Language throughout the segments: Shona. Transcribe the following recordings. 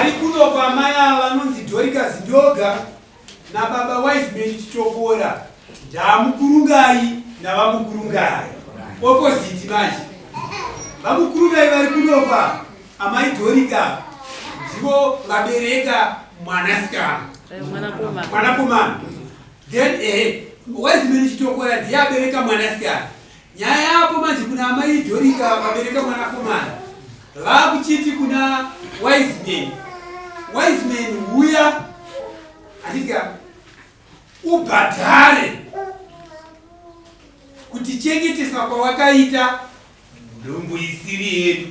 Vari kuno kwamai ava vanonzi Dorcas Ndoga nababa Wiseman Chitokora ndamukurungai navamukurungai. Opposite manje. Vamukurungai vari kunopa amai Dorika ndivo vabereka mwanasikana. Mwanakomana. Mwanakomana. Then ehe Wiseman Chitokora ndiye abereka mwanasikana. Nyaya yapo manje kuna amai Dorika vabereka mwanakomana vakuchiti kuna Wiseman, Wiseman huya achitya ubhadhare kutichengetesa kwawakaita nhumbu isiri yedu.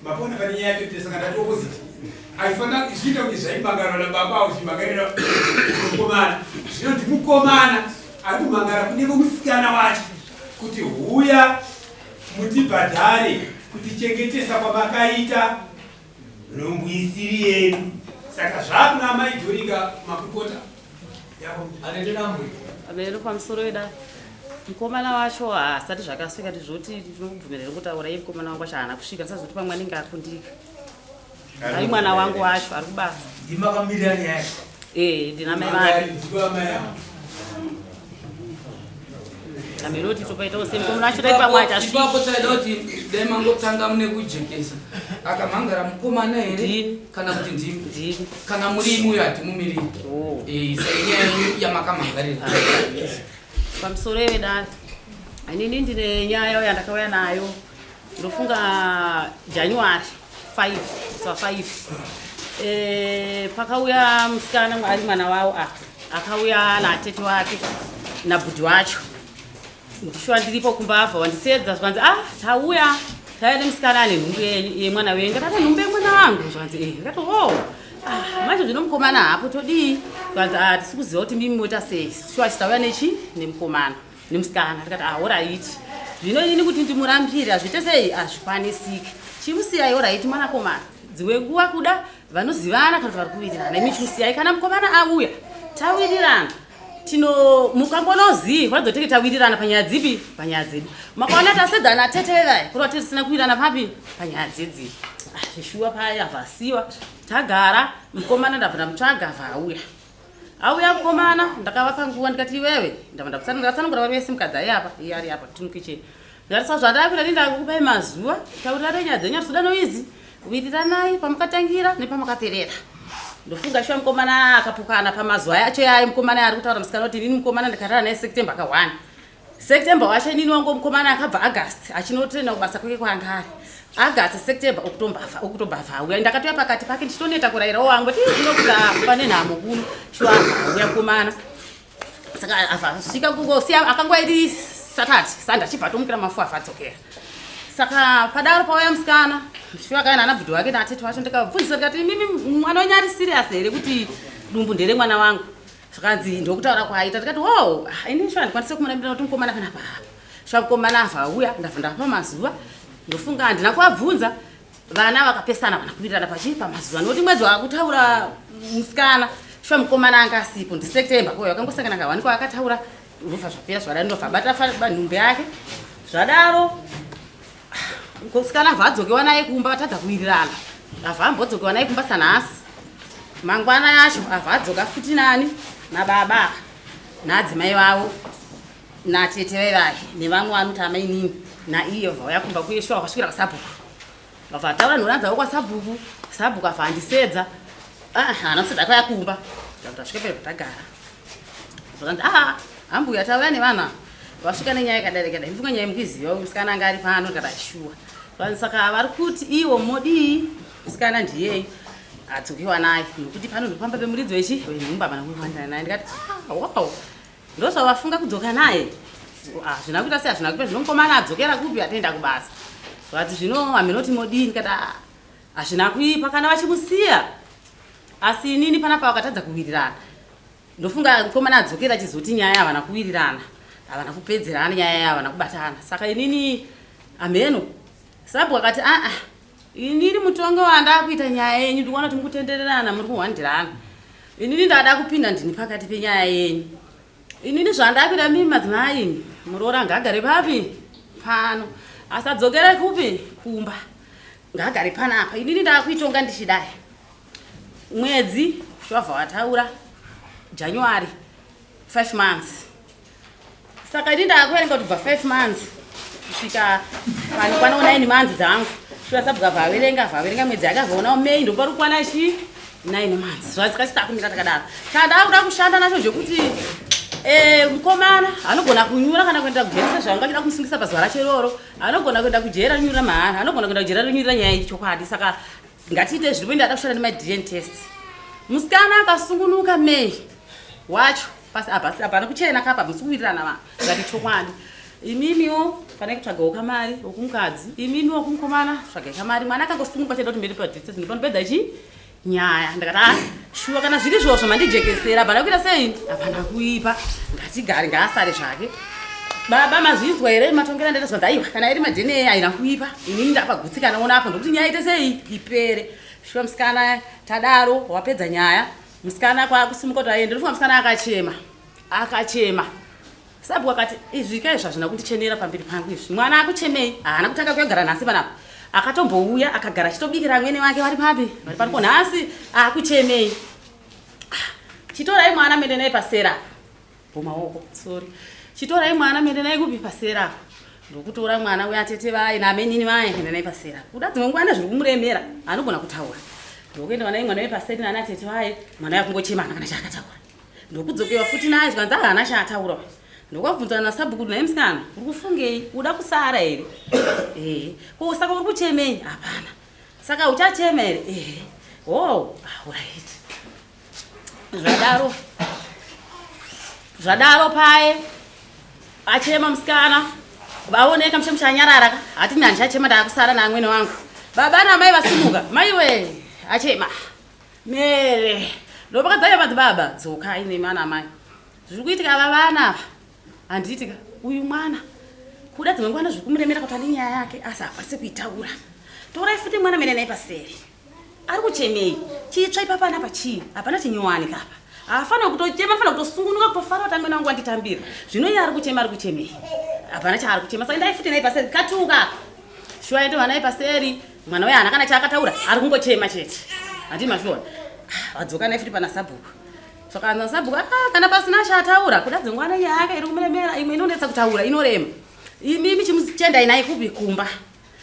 Mapona pane nyaya yacho tese kana ndati opposite. Aifanira zviita kunge zvaimangarwa nababa avo zvichimangarira mukomana. Zvino ndimukomana ari kumangara kune musikana wacho kuti huya mutibhadhare kutichengetesa kwamakaita nhumbu isiri yedu. Saka zvakuna amai Dorika makurukota. Ameno pamusoro weda mukomana wacho haasati zvakasvika ndizvoti ndinokubvumira here kutaura iye mukomana wangu wacho haana kusvika ndisazoti pamwe anenge akundika ari mwana wangu wacho ari kubasa ndimakamirira nyaya ee ndina mai vake ameno kuti topaitawo sei mukomana wacho dai pamwe achasvika ipapo taida kuti dai mangotanga mune kujekesa akamhangara mukomana here Ndini. kana kuti ndimi Ndini. kana muri imi uyo hatimumiriri Oh. Eh, sainyaya yenyu yamakamhangarira Pamusoro yevedare, inini ndine nyaya yandakauya nayo ndofunga January 5 sa 5 pakauya musikana ari mwana wavo apa akauya natete wake nabhudhi wacho ndishuwa ndiripo kumba abva wandisedza zvikanzi ah tauya tauya nemusikana ane nhumbu yemwana wenyu ndakati nhumbu yemwana wangu zvikanzi eh ndakati oh ah manje zvino mukomana hapo todii zvikanzi ah tisi kuziva kuti mimi moita sei shuwa chitauya nechi nemukomana nemusikana ndikati ah horaiti zvino inini kuti ndimurambire hazviite sei hazvikwanisiki chimusiyai horaiti mwanakomana dzimwe nguva kuda vanozivana kana kuti vari kuwirirana imi chimusiyai kana mukomana auya tawirirana tino mukangonozii kuratidza kuti tawirirana panyaya dzipi panyaya dzedu makaona tasedzana tete vevai kureva tete tisina kuwirirana papi panyaya dzedzi ah, zvishuwa paya vasiwa tagara mukomana ndabva ndamutsvaga abva auya auya mukomana ndakavapa nguva ndikati iwewe ndabva ndakatsanangura vari vese mukadzi ari apa iye ari apa timukicheni ndikati sa zvandakuita ndi ndakukupai mazuva tauriranai nyaya dzenyu hatizoda noizi wiriranai pamakatangira nepamakaperera ndofunga shuwa mukomana akapokana pamazuva acho yaye mukomana ari kutaura musikana kuti inini mukomana ndikarara naye September ka 1 September wacho inini wangu mukomana akabva August achinotrena kubasa kwake kwaanga ari August September October October auya ndakatouya pakati pake ndichitoneta kurayirawo wangu kuti zvinokuta pane nhamo kuno shuwa auya mukomana saka avasvika kungosiya akangova iri Saturday Sunday achibva atomukira mafu abva adzokera saka padaro pauya musikana shuwa akauya nana bhudhi wake natete wacho ndikabvunzisa ndikati imimi mwana wenyu ari serious here kuti dumbu ndere mwana wangu zvikanzi ndokutaura kwaaita ndikati wo ini shuwa ndikwanise kumurambira kuti mukomana kana paapa shuwa mukomana avha auya ndabva ndapa mazuva ndofunga handina kuvabvunza vana vakapesana vana kuwirirana pachi pamazuva nokuti mwedzi wakutaura musikana shuwa mukomana anga asipo ndiseptember koyo akangosangana kawanikwa akataura ndobva zvapera zvadaro ndobva abata nhumbi yake zvadaro musikana abva adzokewa naye kumba vatadza kuwirirana abva ambodzokewa naye kumba sanhasi mangwana yacho abva adzoka futi nani nababa naadzimai vavo natete vaivai nevamwe vanoti amainini naiye vauya kumba kuye shuwa vakasvikira kwasabhuku vabva taura nhora dzavo kwasabhuku sabhuku abva andisedza ah, haana kusedza akauya kumba tasvika paipa tagara zvakanzi a hambuya tauya nevana vasvika nenyaya yakadai yakadai ndifunga nyaya mukuiziva musikana anga ari pano ndikati ashuwa vanhu saka vari kuti iwo modii musikana ndiyei adzokewa naye nokuti pano ndopamba pemuridzi wechi wenhumba pana kuwandana naye ndikati ah, wow ndozvavafunga kudzoka naye hazvina ah, kuita sei hazvina kuita zvino mukomana adzokera kupi atoenda kubasa vati zvino haminoti modii ndikati ah, hazvina kuipa kana vachimusiya asi inini panapa vakatadza kuwirirana ndofunga mukomana adzokera achizoti nyaya havana kuwirirana havana kupedzerana nyaya yavo havana kubatana saka inini hameno sabhu akati aa ah, inini mutongo wandakuita nyaya yenyu ndikuona kuti mukutendererana muri kuhwandirana inini ndada kupinda ndini pakati penyaya yenyu inini zvandakuita mimi madzimai imi muroora ngaagare papi pano asadzokere kupi kumba ngaagare panapa inini ndakuitonga ndichidai Mwedzi wabva wataura January 5 months. Saka ini ndakuverenga kuti kubva 5 months kusvika panokwanawo 9 months dzangu. Shuwa sabhuku vaverenga vaverenga mwedzi yakavoonawo May ndopari kukwana chi 9 months. Zvadzikasi takumira takadaro. Chandakuda kushanda nacho zvekuti eh, mukomana anogona kunyura kana kuenda kujeri sezvaanga achida kumusungisa pazuva racho iroro. Anogona kuenda kujeri anyurira mahara, anogona kuenda kujeri anyurira nyaya iyi chokwadi. Saka ngatiite zviripo ndada kushanda nemaDNA test. Musikana akasungunuka May wacho pasi apa hapana kuchena kapa musi kuwirirana vanhu ngati chokwadi. Imimiwo fanai kutsvagawo kamari wokumukadzi, imimiwo kumukomana tsvagai kamari. Mwana akangosungunuka chete kuti mberi padistance ndopanopeedza chi nyaya. Ndakati ah shuwa kana zviri izvozvo mandijekesera hapana kuita sei, hapana kuipa, ngatigare ngaasare zvake. Baba mazvinzwa here matongero andaita zvanzi aiwa kana iri maDNA haina kuipa, inini ndapagutsikana ona apo ndokuti nyaya ite sei ipere. Shuwa musikana tadaro wapedza nyaya, musikana kwakusimuka kuti aende. Ndofunga musikana akachema akachema. Sabhuku akati izvi kai zvazvina kundichenera pamberi pangu izvi. Mwana akuchemei? Haana kutanga kuyogara nhasi panapa. Akatombouya akagara achitobikira amwene vake vari papi? Vari pano nhasi akuchemei? Chitorai mwana mende naye pasera. Bomaoko, sorry. Chitorai mwana mende naye kupi pasera. Ndokutora mwana uya tete vaye namenini vaye kuenda naye pasera. Kuda dzimwe nguva ane zviri kumuremera anogona kutaura. Ndokuenda naye mwana wepaseri nana tete vaye mwana uya kungochema kana chaakataura. Ndokudzokewa futi naye zvikanzi haana chaataura. Ndokabvunzana nasabhuku kuti naye musikana uri kufungei? Uda kusara here? Ehe. Ko saka uri kuchemei? Hapana. Saka uchachema here? Ehe. Oh, alright. Zvadaro. Zvadaro paye achema musikana vaoneka mushe muchanyarara ka hati nani chachema ndakusara naamwene wangu. Baba namai vasimuka. Maiwe achema. Mere. Ndopakadzaya madzibaba dzokai nemwana amai. Zviri kuitika ava vana ava. Handiti ka uyu mwana kuda dzimwe nguva zviri kumuremera kuti ane nyaya yake asi haakwanisi kuitaura. Torai futi mwana mene naye paseri. Ari kuchemei? Chitsva ipapa anapa chii? Hapana chinyowani kapa. Haafanira kutochema, anofanira kutosungunuka kutofara kuti amwene wangu anditambira. Zvino iye ari kuchema ari kuchemei? Hapana chaari kuchema. Saka endai futi naye paseri. Katuka. Shuwa ende naye paseri. Mwana uya haana kana chaakataura, ari kungochema chete. Handii mazviona? Vadzoka naye futi pana sabhuku. Saka ana sabhuku ah, kana pasina chaataura, kuda dzimwe nguva nyaya yake iri kumuremera, imwe inonetsa kutaura, inorema. Imimi chimuchendai naye kupi kumba.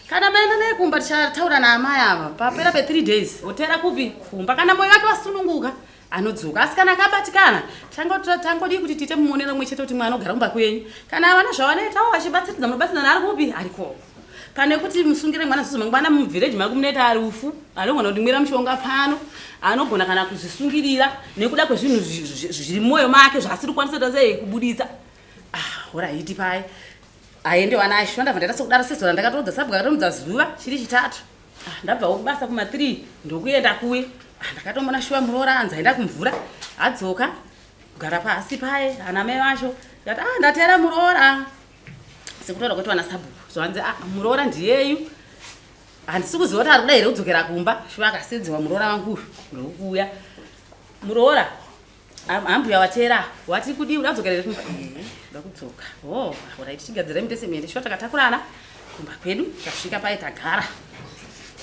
Kana maenda naye kumba tichataura naamai ava papera pe 3 days, otera kupi kumba. Kana moyo wake wasununguka anodzoka, asi kana akabatikana tangodii kuti tiite mumonero mumwe chete kuti mwana ogara kumba kwenyu. Kana avana zvavanoitawo vachibatsiridza, munobatsidzana ari kupi arikoko. Pane kuti musungire mwana zuzu mangwana muvhireji mako munoita rufu, anogona kundimwira mushonga pano, anogona kana kuzvisungirira nekuda kwezvinhu zviri mumwoyo make zvaasiri kukwanisa kuita sei kubuditsa. Ah, horaiti paye aende wana asho ndabva ndaita sokudaro sezora ndakatoudza sabhuku akatomudza zuva chiri chitatu. Ah, ndabvawo kubasa kuma 3 ndokuenda kuye. Ah, ndakatomona shuwa muroora anzi aenda kumvura adzoka kugara pasi paye ana mai vacho ndikati ah ndatera muroora sekutaura kwete vana sabhuku zvanzi ah, muroora ndiyeyu handisi kuziva kuti ari kuda here kudzokera kumba shuwa akasedziwa muroora wangu uyu ndokuuya muroora hambuya watera wati kudii uda kudzokera here kumba uda kudzoka oh alright chigadzirai mutese muende shuwa takatakurana kumba kwedu tasvika paye tagara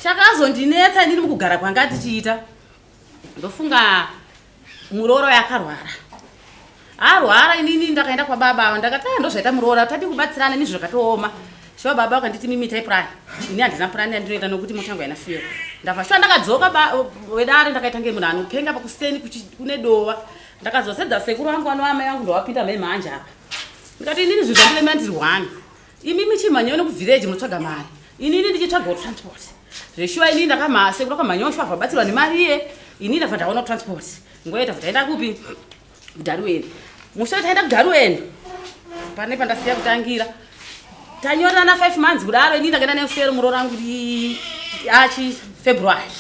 chakazondinetsa inini mukugara kwanga tichiita ndofunga muroora yakarwara arwara inini ndakaenda kwababa ava ndakati aya ndozvaita muroora tadi kubatsirana ini zvakatooma shuwa baba vakanditi mimi itai purani ini handina purani yandinoita nokuti mota yangu haina fuel ndabva shuwa ndakadzoka wedare ndakaita nge munhu anopenga pakuseni kune dova ndakazosedza sekuru vangu vanova amai vangu ndowapinda mai mhanje apa ndikati inini zvinhu zvandiremera ndiri one Imi michimhanyawo nekuvillage munotsvaga mari. Inini ndichitsvagawo transport. Zveshuwa inini ndakamhase kuda kwamhanyawo shuwa vabatsirwa nemari iye. Inini ndabva ndaona transport. Nguva iyo tabva taenda kupi? Kudaruweni. Mushe taenda kudaruweni. Pane pandasiya kutangira. Tanyorerana 5 months kudaro inini ndakaenda nefero muroora rangu achi February.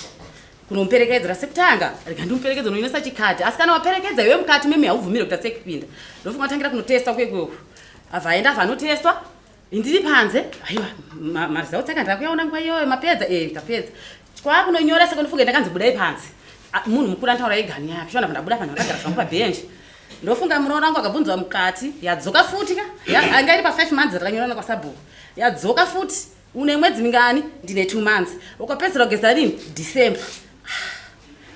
Kunomuperekedzera sekutanga rega ndimuperekedze unoinesa chikadhi asi kana waperekedza iwe mukati meme haubvumire kuita sekupinda ndofunga watangira kunotesta kwekweku abva aenda abva anotestwa ndiri panze aiwa maresults aka ndakuyaona nguva iyoyo mapedza eh tapedza kwakunonyora saka ndofunga ndakanzi budai panze munhu mukuru anotaura egani yake shona ndabuda panze ndakagara zvangu pabhenji ndofunga muroora wangu akabvunzwa mukati yadzoka futi ka anga iri pa 5 months rakanyorana kwasabhuku yadzoka futi Une mwedzi mingani? Ndine 2 months. Ukapedzera kugeza rini? December.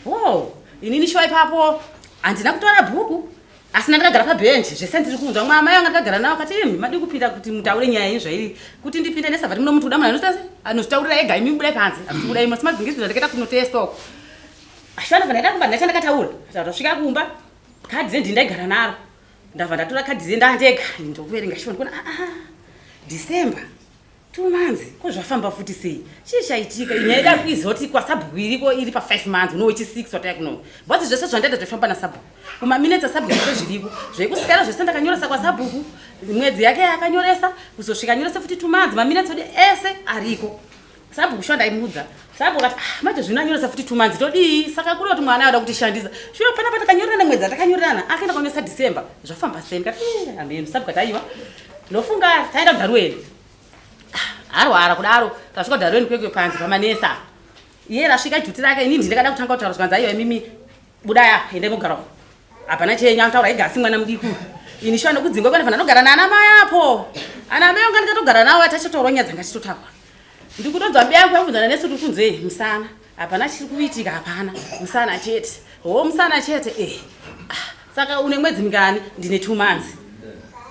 Wow. Inini shuwa ipapo handina kutora bhuku asi ndakagara pabhenji zvese ndiri kunzwa mwa amai vanga ndakagara navo kati imi madii kupinda kuti mutaure nyaya yenyu zvairi kuti ndipinde nesavhati muno muti kuda munhu anoita anozvitaurira ega imi budai panze akuti budai masi madzingidzira ndakaita kunotesta uko ashana vandaita kumba ndachandakataura tasvika kumba kadhi rendi ndaigara naro ndabva ndatora kadhi rendandega ndokuverenga shuwa ndikuona ah, ah, December 2 months, ko zvafamba futi sei? Chii chaitika? Nyaya ida kuiziva kuti kwasabhuku iriko iri pa5 months uno wechi6 wataya kuno bhozi zvese zvandaita zvefamba nasabhuku kumaminetsi asabhuku zvese zviriko zvekusikana zvese ndakanyoresa kwasabhuku mwedzi yake yakanyoresa kuzosvika nyorese futi 2 months, maminetsi odi ese ariko. Sabhuku shuwa ndaimudza sabhuku akati, ah, manje zvino anyoresa futi 2 months, todii? Saka kuri kuti mwana ada kutishandisa shuwa panapa takanyorerana mwedzi atakanyorerana akaenda kuonesa December, zvafamba sei? Ndikati, eh, ameno. Sabhuku ati aiwa, ndofunga taenda kudharuweni arwara kudaro. Tasvika kudharuweni kwekwe panze pamanesa iye rasvika juti rake. Inini ndakada kutanga kutaura zvikanzi, aiwa, imimi budai apa, endai mogara hapana chenyu anotaura ega asi mwana mudiki ini shuwa nokudzingwa kwene fana nogara naana mai apo ana mai anga ndikatogara navo atachitotaura nyaya dzanga chitotaura. Ndikutonzwa mbi yangu yabvunzana nesu tiri kunze musana hapana chiri kuitika, hapana, musana chete ho, musana chete eh. Ah, saka une mwedzi mingani? Ndine 2 months.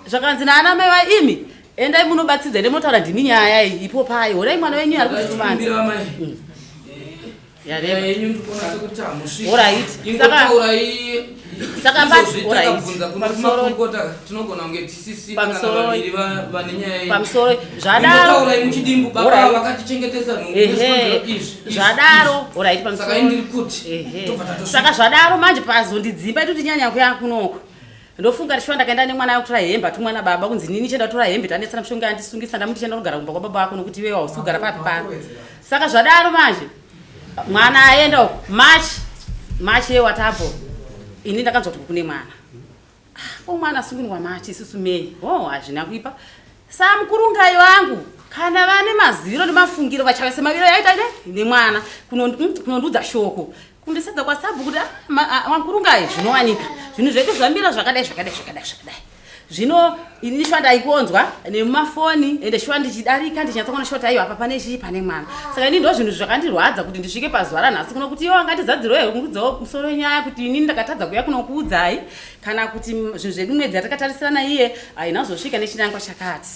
Zvakanzi naana mai vaimi endai munobatsidza, ende munotaura ndimi nyaya iyi ipo pai horai mwana wenyu ari kuti 2 months. Kumbira mai. Yareba. Nyaya yenyu ndikuona sekuti hamusviki. Alright. Ingotaurai Saka izvozvi. Alright. Takabvunza kuno kumakurukota, tinogona kunge tisisina kana vaviri vane nyaya iyi. Pamusoro zvadaro. Ingotaurai muchidimbu baba vakatichengetesa nhumbu nezvikonzero izvi, izvi, Zvadaro, alright. izvi. Saka indiri kuti tobva tatosvika. Saka zvadaro manje pazondidzimba itoti nyanya kuya kunoko ndofunga tishuwa ndakaenda nemwana kutora hembe atumwa nababa kunzi nini chienda kutora hembe tanetsana mushonga andisungisa ndamuti chienda kugara kumba kwababa wako nokuti iwewe hausi kugara papi pano. Saka zvadaro manje mwana aenda uko March, March yewatapo ini ndakanzwa kuti kune mwana. Ah, ko mwana asungirwa March, isusu May. Oh, hazvina kuipa. Samukurungai vangu kana vane maziviro nemafungiro vachave semaviro yaita ne nemwana kunondiudza shoko kundisedza kwasabhu kuti, ah, ah, wamukurungai zvinowanika zvinhu zvedu zvamira zvakadai zvakadai zvakadai zvakadai. Zvino ini shuwa ndaikonzwa nemumafoni ende shuwa ndichidarika ndichinyatsokuona shuwa kuti aiwa apa pane chii, pane mwana. Saka ini ndo zvinhu zvakandirwadza kuti ndisvike pazuva ranhasi kuno kuti iwo angatizadzirewo here kundudzawo musoro wenyaya kuti inini ndakatadza kuuya kunokuudzai kana kuti zvinhu zvedu mwedzi yatakatarisirana iye haina kuzosvika nechinangwa chakati.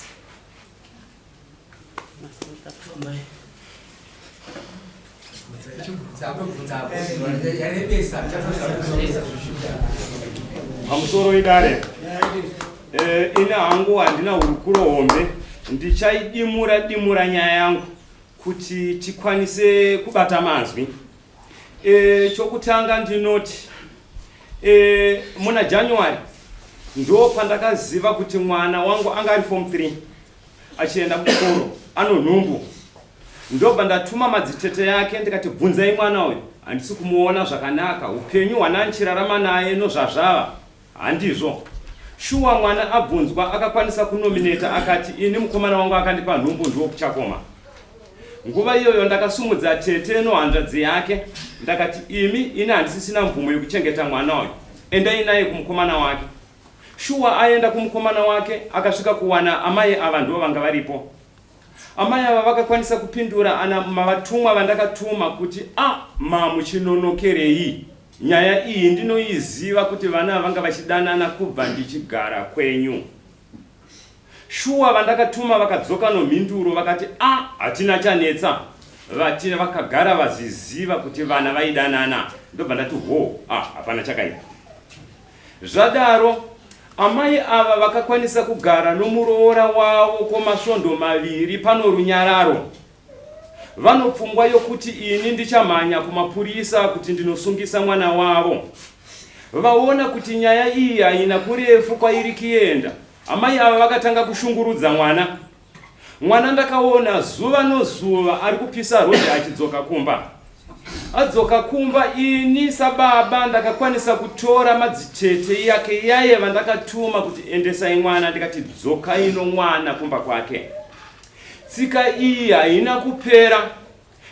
Mai. Yarebesa. Pamusoro idare. Ine hangu handina hurukuro hombe, ndichaidimura dimura nyaya yangu kuti tikwanise kubata manzwi. Chokutanga ndinoti muna January ndo pandakaziva kuti mwana wangu anga ari form 3 achienda kuchikoro ano nhumbu. Ndobva ndatuma madzitete yake ndikati, bvunzai mwana uyu, handisi kumuona zvakanaka, upenyu hwananchirarama naye nozvazvava handizvo. Shuwa mwana abvunzwa akakwanisa kunomineta akati, ini mukomana wangu akandipa nhumbu ndiwo kuchakoma. Nguva iyoyo ndakasumudza tete nohanzvadzi yake ndakati, imi, ini handisisina mvumo yekuchengeta mwana uyu, endai naye kumukomana wake. Shuwa aenda kumukomana wake akasvika kuwana amai ava ndo vanga varipo. Amai ava vakakwanisa kupindura ana mavatumwa vandakatuma kuti, a mamuchinonokerei? Nyaya iyi ndinoiziva kuti vana vanga vachidanana kubva ndichigara kwenyu. Shuwa vandakatuma vakadzoka nomhinduro vakati, a hatina chanetsa, vati vakagara vaziziva kuti vana vaidanana. Ndobva ndati, ho, a hapana chakaipa. Zvadaro amai ava vakakwanisa kugara nomuroora wavo kwomasvondo 2 pano runyararo. Vanopfungwa yokuti ini ndichamhanya kumapurisa kuti ndinosungisa mwana wavo. Vaona kuti nyaya iyi haina kurefu kwairi kuenda, amai ava vakatanga kushungurudza mwana. Mwana ndakaona zuva nozuva ari kupisa rodhi achidzoka kumba. Adzoka kumba ini sababa ndakakwanisa kutora madzitete yake yaye vandakatuma kuti endesai mwana ndikati dzokai nomwana kumba kwake. Tsika iyi haina kupera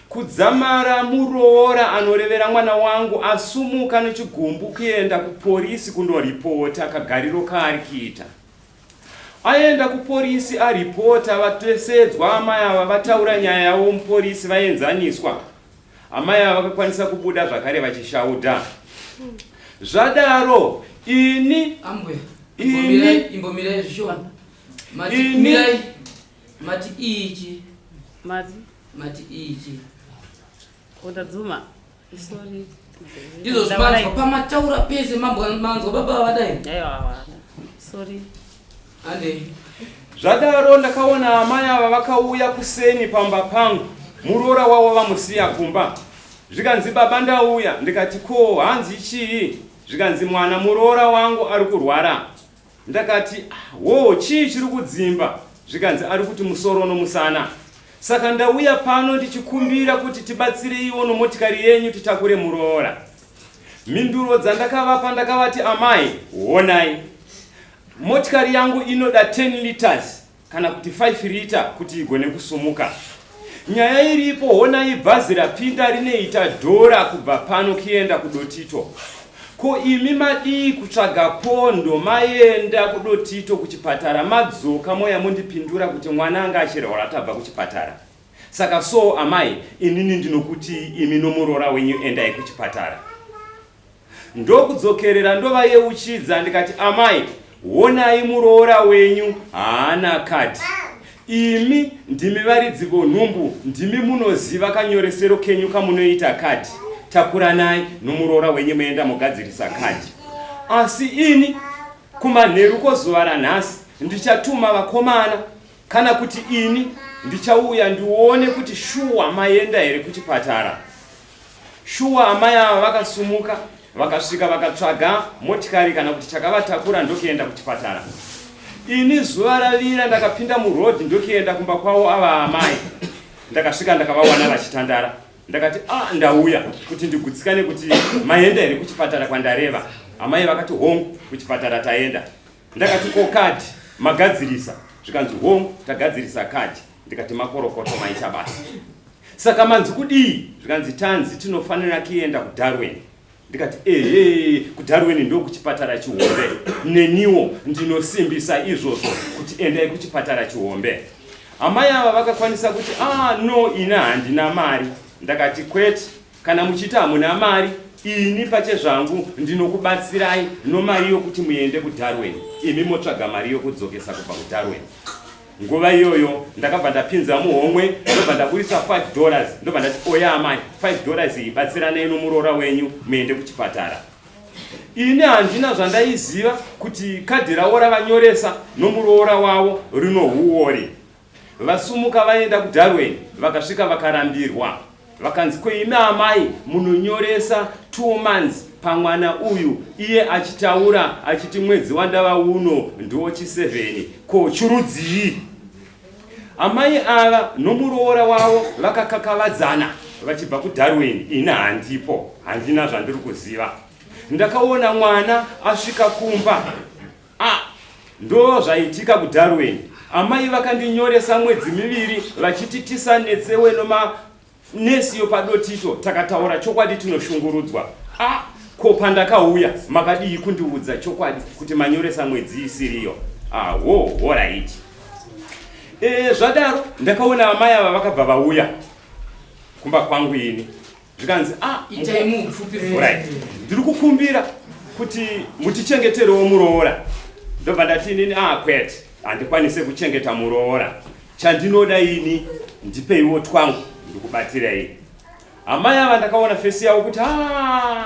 kudzamara muroora anorevera mwana wangu asumuka nechigumbu kuenda kuporisi kundoripota kagariro kaari kuita. Aenda kuporisi aripota vatesedzwa amai ava vataura nyaya yavo muporisi vaenzaniswa. Amai ava vakakwanisa kubuda zvakare vachishaudha. Zvadaro ini Ambuya, Ini- imbomirai, imbomirai zvishoma. Mati Ini- mirai. Mati ichi, Mati mati ichi. Ondadzuma. Sorry. Ndizvo manzwa pamataura pese mambo manzwa baba vadai. Aiwa. Sorry. Andei. Zvadaro ndakaona amai ava vakauya kuseni pamba pangu, muroora wavo vamusiya kumba. Zvikanzi baba ndauya, ndikati ko hanzi chii? Zvikanzi mwana muroora wangu ari kurwara. Ndakati "Ah, wo chii chiri kudzimba? Zvikanzi ari kuti musoro nomusana. Saka ndauya pano ndichikumbira kuti tibatsireiwo nomotikari yenyu titakure muroora. Mhinduro dzandakavapa ndakavati amai, honai. Motikari yangu inoda 10 liters kana kuti 5 liter kuti igone kusumuka. Nyaya iripo honai bhazi rapinda rinoita dhora kubva pano kuenda kuDotito. Ko imi madii kutsvaga pondo maenda kuDotito kuchipatara madzoka moya mondipindura kuti mwana anga achirwara tabva kuchipatara. Saka so amai inini ndinokuti imi nomuroora wenyu endai kuchipatara. Ndokudzokerera ndovayeuchidza ndikati amai honai muroora wenyu haana kadhi. Imi ndimi varidzi vonhumbu ndimi munoziva kanyoresero kenyu kamunoita kadhi. Takuranai nomuroora wenyu moenda mogadzirisa kadhi. Asi ini kumanheru kwozuva ranhasi ndichatuma vakomana kana kuti ini ndichauya ndione kuti shuwa maenda here kuchipatara. Shuwa amai ava vakasumuka vakasvika vakatsvaga motikari kana kuti chakavatakura ndokuenda kuchipatara. Ini zuva ravira ndakapinda muroad ndokuenda kumba kwavo ava amai. Ndakasvika ndakavawana vachitandara. Ndakati ah ndauya kuti ndigutsikane kuti maenda here kuchipatara kwandareva. Amai vakati hongu kuchipatara taenda. Ndakati ko kadhi magadzirisa? Zvikanzi hongu tagadzirisa kadhi. Ndikati makorokoto maita basa. Saka manzi kudii? Zvikanzi tanzi tinofanira kuenda kuDarwin. Ndikati ehe kuDarwin ndokuchipatara chihombe. Neniwo ndinosimbisa izvozvo kuti endai kuchipatara chihombe. Amai ava vakakwanisa kuti ah no ini handina mari. Ndakati kwete kana muchiti hamuna mari ini pachezvangu ndinokubatsirai nomari yokuti muende kuDarwin imi motsvaga mari yokudzokesa kubva kuDarwin. Nguva iyoyo ndakabva ndapinza muhomwe ndobva ndaburitsa 5 dollars ndobva ndati oya amai 5 dollars iyi batsiranai nomuroora wenyu muende kuchipatara. Ini handina zvandaiziva kuti kadhi ravo ravanyoresa nomuroora wavo rinohuwori. Vasumuka vaenda kuDarwin vakasvika vakarambirwa. Vakanzi ko imi amai munonyoresa 2 months pamwana uyu iye achitaura achiti mwedzi wandava uno ndochi 7 ko churudzii? Amai ava nomuroora wavo vakakakavadzana vachibva kuDarwin ini handipo handina zvandiri kuziva. Ndakaona mwana asvika kumba. Ah, ndo zvaitika kuDarwin. Amai vakandinyoresa mwedzi miviri vachiti tisanetsewe nomanesi yopadotito takataura chokwadi tinoshungurudzwa. Ah, ko pandakauya makadii kundiudza chokwadi kuti manyoresa mwedzi isiriyo? Ah, wo, horaiti. E, zvadaro ndakaona amai ava vakabva vauya kumba kwangu ini. Zvikanzi ah, itai mupfupi right. Ndiri kukumbira kuti mutichengeterewo muroora. Ndobva ndati inini ah kwete, handikwanise kuchengeta muroora. Chandinoda ini ndipeiwo twangu ndikubatirei. Amai ava ndakaona fesi yavo kuti ah,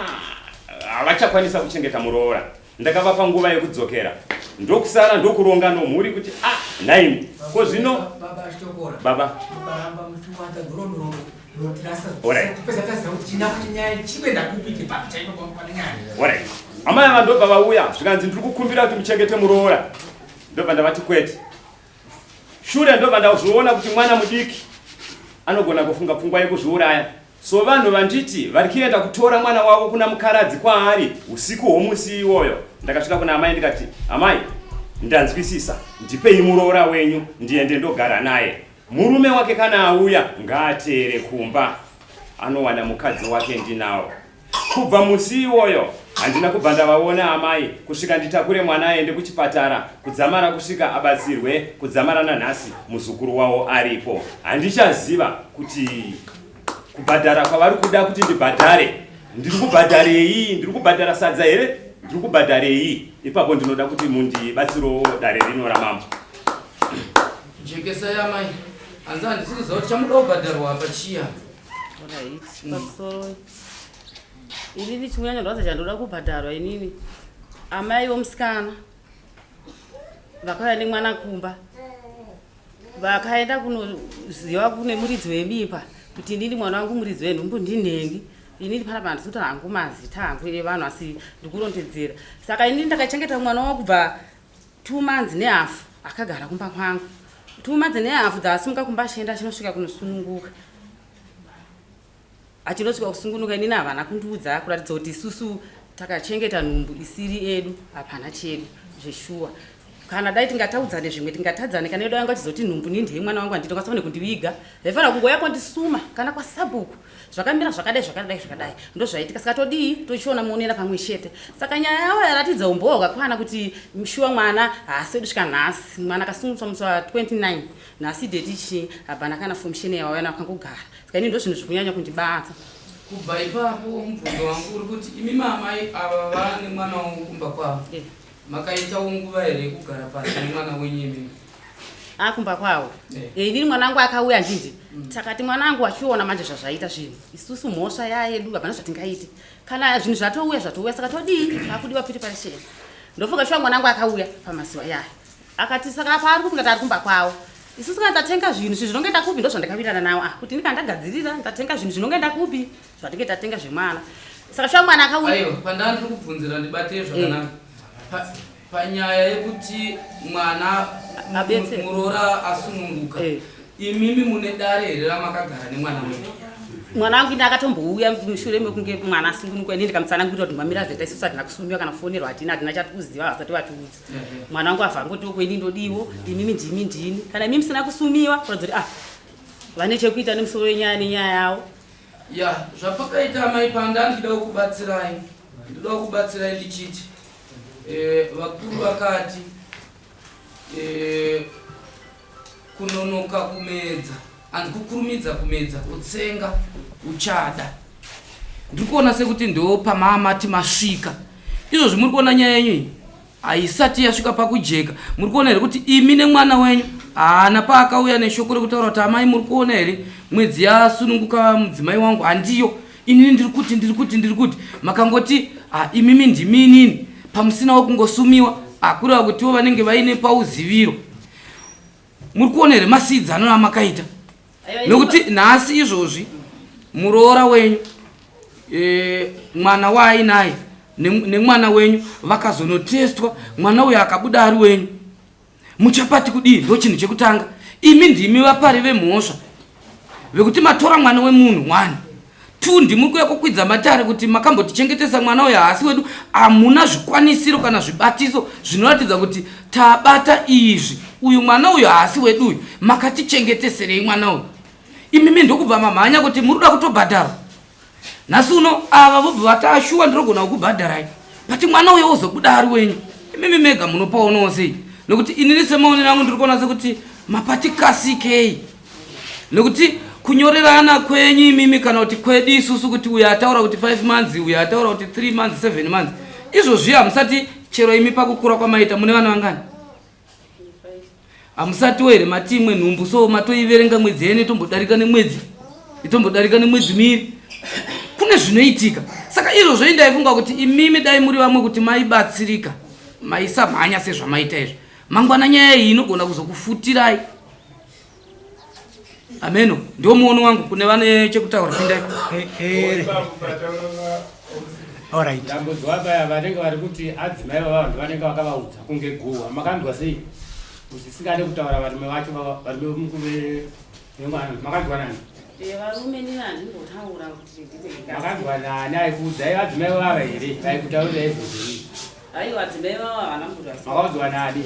havachakwanisa kuchengeta muroora. Ndakavapa nguva yekudzokera ndokusara ndokuronga nomhuri kuti ah nhaimi ko zvino Baba achitokora. Baba. Mukaramba muchiwanza nhoroondo munotirasa. Alright. Tipedza taziva kuti china kuti nyaya chikuenda kupi chepapi chaipo pane nyaya. Alright. Amai ava ndobva vauya zvikanzi ndiri kukumbira kuti muchengete muroora. Ndobva ndavati kwete. Shure ndobva ndazviona kuti mwana mudiki anogona kufunga pfungwa yekuzviuraya. So vanhu vanditi vari kuenda kutora mwana wavo kuna Mukaradzi kwaari usiku hwomusi iwoyo. Ndakasvika kuna amai ndikati, amai ndanzwisisa, ndipei muroora wenyu ndiende ndogara naye. Murume wake kana auya ngaateere kumba, anowana mukadzi wake ndinawo. Kubva musi iwoyo handina kubva ndavaona amai kusvika nditakure mwana aende kuchipatara kudzamara kusvika abatsirwe kudzamara nanhasi muzukuru wavo aripo. Handichaziva kuti kubhadhara kwavari kuda kuti ndibhadhare. Ndiri kubhadharei? Ndiri kubhadhara sadza here? Ndiri kubhadharei? Ipapo ndinoda kuti mundibatsirewo dare rino ramambo. Jekesai amai, hanzi handisi kuziva kuti chamuda kubhadharwa apa chiya. Alright, pamusoro. Inini chimunyanya chandoda kubhadharwa inini. Amai vomusikana vakauya nemwana kumba vakaenda kunoziva kune muridzi wemimba kuti inini mwana wangu muridzi wenhumbu ndinhengi. Inini panapa handisi kuti hangu mazita hangu evanhu asi ndikurondedzera. Saka inini ndakachengeta mwana wangu kubva 2 months nehafu akagara kumba kwangu. 2 months nehafu dzaasimuka kumba achienda achinosvika kunosununguka. Achinosvika kusungunuka inini havana kundiudza kuratidza kuti isusu takachengeta nhumbu isiri edu, hapana chedu zveshuwa. Kana dai tingataudzane zvimwe tingatadzane, kana yedu yanga achizoti nhumbu ni ndiye mwana wangu handiti ungasafane kundiviga. Vaifanira kungouya kondisuma kana kwasabhuku. Zvakamira zvakadai zvakadai zvakadai ndozvaitika, saka todii tochiona muonera pamwe chete. Saka nyaya yavo yaratidza umbowo hwakakwana kuti shuwa mwana haasi wedu svika nhasi. Mwana akasungutswa musi wa 29 nhasi date chii hapana kana fomisheni yavauya nayo akangogara. Saka ini ndozvinhu zvikunyanya kundibata. Kubva ipapo mubvunzo wangu uri kuti imi maamai ava vane mwana wangu kumba kwavo makaitawo nguva here yekugara pasi nemwana wenyu imimi? Akumba kwavo. Inini mwana wangu akauya ndindi. Takati mwana wangu achiona manje zvazvaita zvinhu. Isusu mhosva yayedu hapana zvatingaite. Kana zvinhu zvatouya zvatouya saka todii? Pakudiwa piti pachena. Ndofunga shuwa mwana wangu akauya pamazuva yaya. Akati saka apa ari kufunga kuti ari kumba kwavo. Isusu kana tatenga zvinhu zvinhu zvinongoenda kupi ndozvandakawirirana nawo. Kuti ini kana ndagadzirira ndatenga zvinhu zvinongoenda kupi zvatinge tatenga zvemwana. Saka shuwa mwana akauya. Aiwa, pandanga ndiri kubvunzira ndibatei zvakanaka. Panyaya yekuti mwana muroora asununguka, imimi mune dare here ramakagara nemwana wenyu? Mwana wangu ini akatombouya mushure mekunge mwana asununguka, ini ndikamutsanangurira kuti mamira zveta isusu hatina kusumiwa kana kufonerwa, hatina chatikuziva, vasati vatiudza. Mwana wangu abva angoti uko ini ndodiwo, imimi ndimi ndini. Kana imimi musina kusumiwa, kuratidza kuti vane chekuita nemusoro wenyaya nenyaya yavo. Ya, zvapakaita amai panda ndichida kukubatsirai. Ndoda kukubatsirai ndichiti vakuru vakati kunonoka kumedza hanzi kukurumidza kumedza kutsenga uchada. Ndiri kuona sekuti ndo pamamati masvika izvozvi. Muri kuona nyaya yenyu iyi haisati yasvika pakujeka. Muri kuona here kuti imi nemwana wenyu haana paakauya neshoko rekutaura kuti amai muri kuona here mwedzi yasununguka mudzimai wangu handiyo, inini ndiri kuti ndiri kuti ndiri kuti makangoti imimi ndimi inini pamusinawo kungosumiwa, kureva kutiwo vanenge vaine pauziviro. Muri kuona here masiidzano amakaita? Nekuti nhasi izvozvi muroora wenyu mwana waainaye nemwana wenyu vakazonotestwa, mwana uyu akabuda ari wenyu, muchapati kudii? Ndo chinhu chekutanga. Imi ndimi vapari vemhosva vekuti matora mwana wemunhu. 1 2 ndimi kuya kukwidza matare kuti makambotichengetesa mwana uyu haasi wedu. Hamuna zvikwanisiro kana zvibatiso zvinoratidza kuti tabata izvi, uyu mwana uyu haasi wedu uyu, makatichengeteserei mwana uyu? Imimi ndokubva mamhanya kuti muri kuda kutobhadharwa nhasi uno. Ava vobva vati ashuwa ndinogona kukubhadharai, but mwana uyo wozobuda ari wenyu. Imimi mega munopaonawo sei? Nekuti inini semaonero angu ndiri kuona sekuti mapati kasikei, nekuti kunyorerana kwenyu imimi kana kuti kwedu isusu kuti uyu ataura kuti 5 months, uyu ataura kuti 3 months, 7 months, izvozvi hamusati chero imi pakukura kwamaita mune vana vangani hamusatiwo here mati imwe nhumbu so matoiverenga mwedzi yene itombodarika nemwedzi itombodarika nemwedzi miiri, kune zvinoitika. Saka izvozvo indaifunga kuti imimi dai muri vamwe kuti maibatsirika, maisamhanya sezvamaita izvi. Mangwana nyaya iyi inogona kuzokufutirai ameno. Ndio muono wangu. Kune vane chekutaura, pindai. Alright. Dambudziko apa vanenge vari kuti adzimai vava vanhu vanenge vakavaudza kunge guhwa. Makanzwa sei kuti singade kutaura varume vacho, varume vemwana? Makanzwa nani? Varume nini handimbotaura kuti ndite. Makanzwa nani? Aikuudzai vadzimai vava here vaikutaurira izvozvo? Aiwa, adzimai vava havana mbuda. Makaudzwa nani?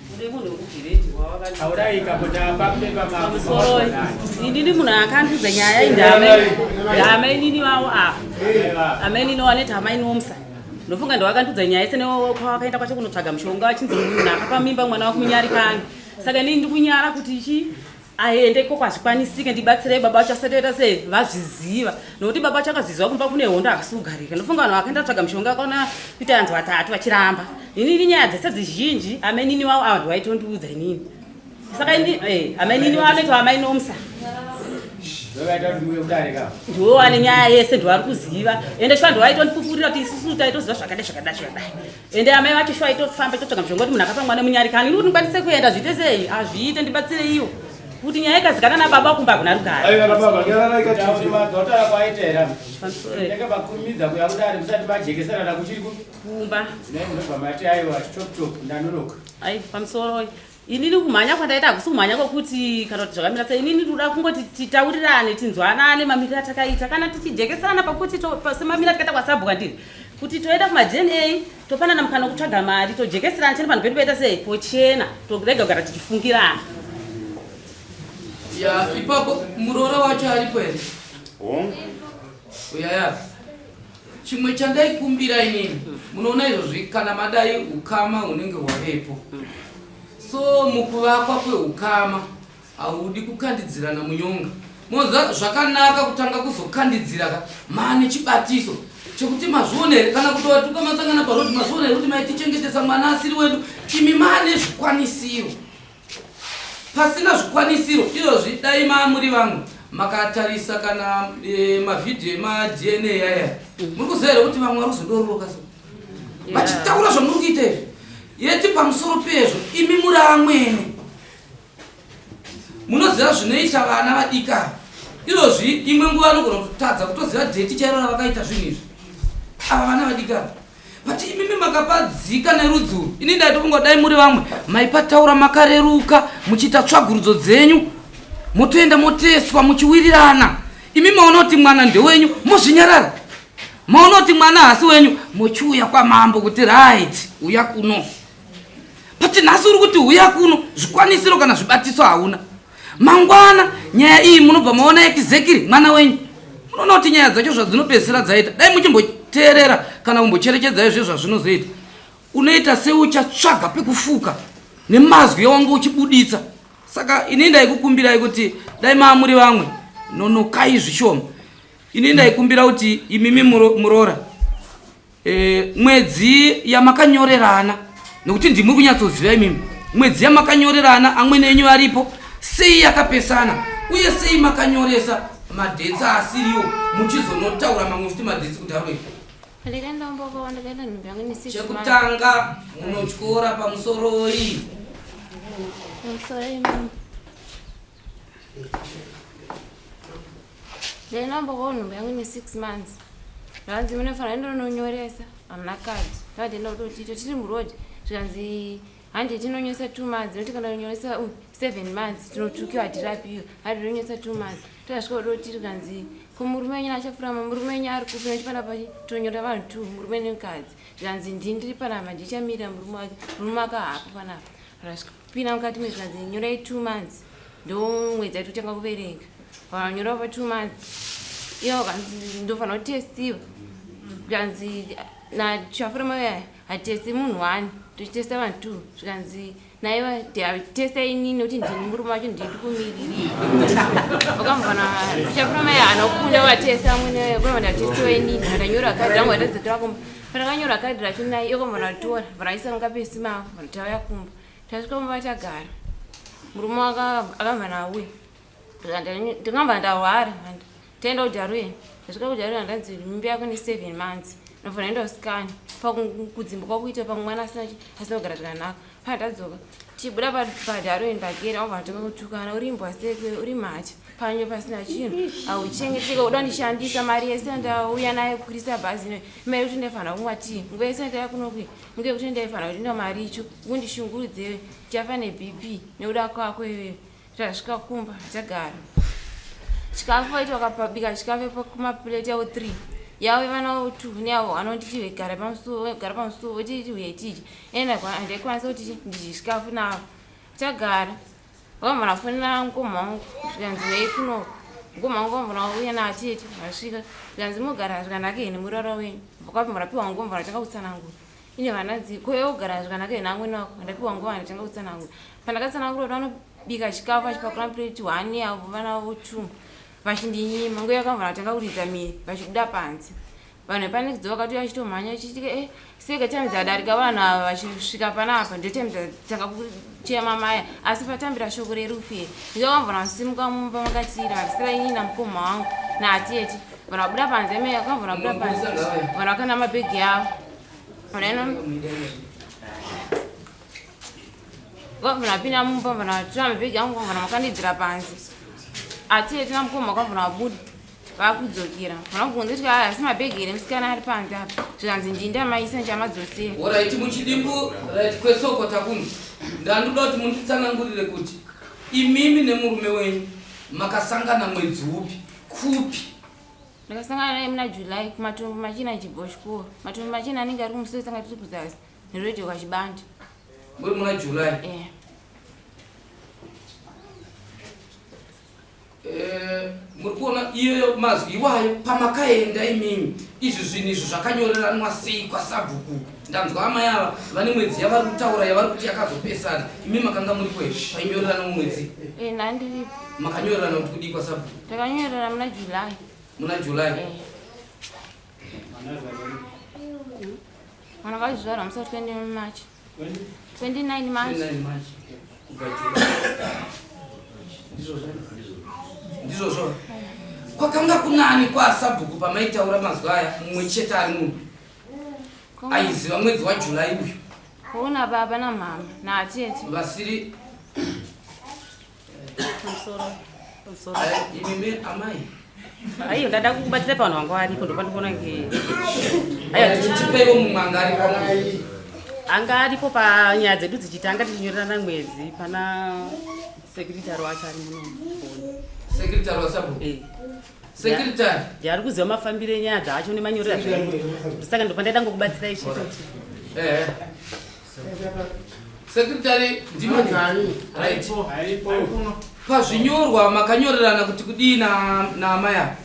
Kune munhu wekugiredi. Taurai kapota papepa. Pamusoro, inini munhu akandiudza nyaya iyi ndamainini vavo ava, amainini waneti amainomusa. Ndofunga ndowakandudza nyaya yese nekwawakaenda kwacho kunotsvaga mushonga, achinzi munhu akapa mimba mwana wako munyarikani. Saka inini ndikunyara kuti chi Aende ikoko hazvikwanisike, ndibatsirei baba vacho asati vaita sei vazviziva, nokuti baba vacho akazviziva kumba kune hondo hakasi kugarika. Ndofunga vanhu vakaenda kutsvaga mishonga vakaona kuita vanhu vatatu vachiramba. Inini nyaya dzese dzizhinji amainini wavo ava ndovaitondiudza inini. Saka ini eh, amainini wavo anoitwa amai Nomsa. Ndiwo ane nyaya yese ndiwo kuziva ende shuwa ndiwo aitondipupurira kuti isusu taitoziva zvakadai zvakadai zvakadai ende amai vacho shuwa aitofamba itotsvaga mishonga kuti munhu akapa mwana munyarikani ini kuti ndikwanise kuenda zviite sei hazviite ndibatsire iwo kuti nyaya ikazikana nababa kumba hakuna rugare. Aiwa baba, nyararai katiti. Madzotara kwaita here? Ndenge makurumidza kuya kudare musati majekeserana kuchiri kumba. Dai munobva mati aiwa chop chop ndanonoka. Ai pamusoro inini kumhanya kwandaita hakusi kumhanya kwokuti kana kuti zvakamira sei inini ndikuda kungoti titaurirane tinzwanane mamiriro atakaita kana tichijekeserana pakuti semamiriro atakaita kwasabhuka ndiri kuti toenda kumaDNA topanana mukana wekutsvaga mari tojekeserana chene panhu pedu paita sei pochena torega kugara tichifungirana. Ya ipapo muroora wacho aripo here? Hongu. Uyaya. Chimwe chandaikumbira inini, munoona izvozvi kana madai ukama hunenge hwavepo. So mukuvakwa kweukama haudi kukandidzirana munyonga. Moziva zvakanaka kutanga kuzokandidzira ka mane chibatiso chekuti mazviona here kana kuti watuka masangana paroad mazviona here kuti maitichengetesa mwana asiri wedu imi mane zvikwanisiro. Pasina zvikwanisiro izvozvi dai mamuri vamwe makatarisa kana e, mavhidhiyo emaDNA aya muri kuziva here kuti vamwe vari kuzodororoka so vachitaura zvamuri kuita izvi yeti pamusoro pezvo imi muri amwene munoziva zvinoita vana vadika izvozvi imwe nguva vanogona kutadza kutoziva dheti chairo ravakaita zvinhu izvi ava vana vadika but imimi makapadzika nerudzi urwu ini ndaitofunga dai muri vamwe maipataura makareruka muchiita tsvagurudzo dzenyu motoenda motestwa muchiwirirana imi maona kuti mwana ndewenyu mozvinyarara maona kuti mwana haasi wenyu mochiuya kwamambo kuti right uya kuno but nhasi uri kuti uya kuno zvikwanisiro kana zvibatiso hauna mangwana nyaya iyi munobva maona ekizekiri mwana wenyu munoona kuti nyaya dzacho zvadzinopedzisira dzaita dai muchimboteerera kana kumbocherechedza izvo zvazvinozoita unoita seuchatsvaga pekufuka nemazwi awanga uchibuditsa saka ini ndaikukumbirai kuti dai maamuri vamwe nonokai zvishoma ini ndaikumbira kuti imimi muroora e, mwedzi yamakanyorerana nekuti ndimuri kunyatsoziva imimi mwedzi yamakanyorerana amwene enyu varipo sei yakapesana uye sei makanyoresa madhetsi asiriwo muchizonotaura mamwe futi madhetsi kuti aroi chekutanga munotyora pamusoroi Ndainambokawo nhumbu yangu ine 6 months. Zvanzi munofanira ndononyoresa hamuna card. Ndakati kutoti tiri muroad zvikanzi handi tinonyoresa 2 months nekuti kana unyoresa 7 months tinotukiwa hatirapiwe handi tinonyoresa 2 months. Takasvika kutoti zvikanzi ko murume wenyu achafurama murume wenyu ari kupi nekuti panapa tinonyora vanhu 2 murume nemukadzi. Zvikanzi ndini ndiri panapa ndichamirira murume wake murume wake haapo panapa. Rasvika kupinda mukati mezvikanzi nyorai 2 months ndomwedzi yatotanga kuverenga vanyora pa 2 months ivo kanzi ndofanira kutestiwa zvikanzi nachafura mai hatesti munhu one tochitesta vanhu two zvikanzi naiva testa inini nekuti ndini murume wacho ndini ndikumiririra vakamvana chafura mai haana kukunda vatesta amwene kona ndatestiwa inini ndanyora kadhi rangu vatadzatora kumba pandakanyora kadhi racho naye iyo kamvana tora varaisa mukapesi mavo vanotauya kumba Tasvika kumba tagara. Murume akabva nauya. Ndakabva ndahwara. Taenda kuDarwin. Ndasvika kuDarwin ndanzi mimba yako ne 7 months. Ndobva ndaenda kusikani. Pakudzimba kwakuita pamwe mwana asina asina kugara zvakanaka. Pandadzoka tichibuda paDarwin pagere vabva vatanga kutukana uri imbwa sekwe uri mhacha panyo pasina chinhu hauchengeteka uda ndishandisa mari yese ndauya nayo kukwirisa bhazi ino imari yekuti ndaifanira kumwa tii nguva yese ndauya kunokwira Nguva yekuti ndaifanira kuenda maricho undishungurudze ndichafa neBP nekuda kwako iwewe. Tasvika kumba tagara. Chikafu vaiti vakabika chikafu kumapureti yavo 3 yavo vana vavo 2 neyavo vanonditi gara pamusuwo gara pamusuwo votiti huyai tidye ende handaikwanisa kuti ndidye chikafu navo tagara Vamwe vafonera mukoma wangu zvikanzi uyai kuno mukoma wangu vamwe vauya naatete vasvika zvikanzi mogara zvikanaka here nemurara wenyu vakabva murapiwa wangu vamwe vatanga kutsanangura. Ine vana dziko iwe kugara zvakanaka here naamwene wako? Ndapiwa nguva ndatanga kutsanangura. Pandakatsanangura kuti vanobika chikafu vachipakura plate one yavo vana vavo two vachindinyima. Nguva yakabva vatanga kuridza miri vachibuda panze. Vanhu vepanext door vakatouya vachitomhanya vachiti eh seka time dzadarika vanhu ava vachisvika panapa ndiyo time dzatanga kuchema maya asi patambira shoko rerufu here. Ndakabva vasimuka mumba makatira vandisira inini namukoma wangu naatete. Vanhu vabuda panze me vakabva vabuda panze vanhu vakanda mabhegi avo. Vapinda mumba vanatora mabhegi angu vana vakandidzira panze atete namukoma vakabva vabuda vakudzokera vanobvunza kuti aya asi mabhegi here musikana ari panze apa zvikanzi ndini ndamaisa ndichamadzosera. Horaiti muchidimbu right kwesoko takunzi ndandoda kuti munditsanangurire kuti imimi nemurume wenyu makasangana mwedzi upi kupi? Ndakasangana naye muna July kumatombo machena achibva kuchikoro. Matombo machena anenge ari kumusoro tanga tiri kuzasi nerodhi kwachibanda. Muri muna July? Eh. Eh, muri kuona iyoyo mazwi iwayo pamakaenda imimi izvi zvinhu izvi zvakanyoreranwa sei kwasabhuku ndanzwa amai ava vane mwedzi yavari kutaura yavari kuti yakazopesana imi makanga muri kwe painyorerana mumwedzi Eh, ndandiripo. Makanyorerana kuti kudii kwasabhuku? Takanyorerana muna July. Muna July. Eh. Mwana akazvarwa musi wa 29 March. 29 March. 29 March. Kubva July. Ndizvozvo. Ndizvozvo. Kwakanga kunani kwasabhuku pamaitaura mazwi aya mumwe chete ari munhu aiziva mwedzi waJuly uyu? Kuona baba namama naatete. Vasiri Pamusoro. Pamusoro. Imimi amai. Aiyo ndada kukubatira pavanhu vanga varipo ndopandikuona nge. Aiyo tichipeiwo mumwe anga aripo. Anga aripo panyaya dzedu dzichitanga tichinyorerana mwedzi pana secretary wacho ari muno. Secretary wasabhuku. Eh. Secretary. Ndiye ari kuziva mafambiro enyaya dzacho nemanyorero azvaita. Saka ndopandaida ngokubatsira ichitoti. Eh. Secretary ndimani? Right. Pazvinyorwa makanyorerana kuti kudii na na amai ava?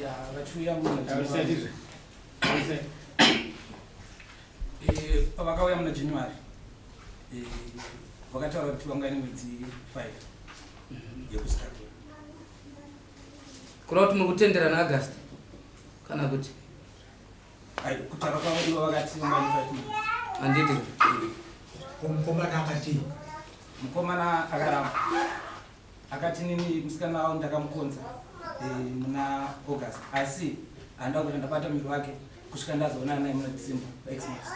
Ya, vachiuya muna January. Eh, pavakauya muna January. Eh, vakataura kuti vanga ine mwedzi 5 yekuzvitakura. Kureva kuti muri kutenderana August kana kuti Ai, kutaura kwavo ivo vakati vanga ine 5 months. Handiti. Mukomana akati Mukomana akaramba. Akati nini musikana wavo ndakamukonza eh, muna August asi handina kuti ndabata muviri wake kusvika ndazoonana naye muna December Xmas.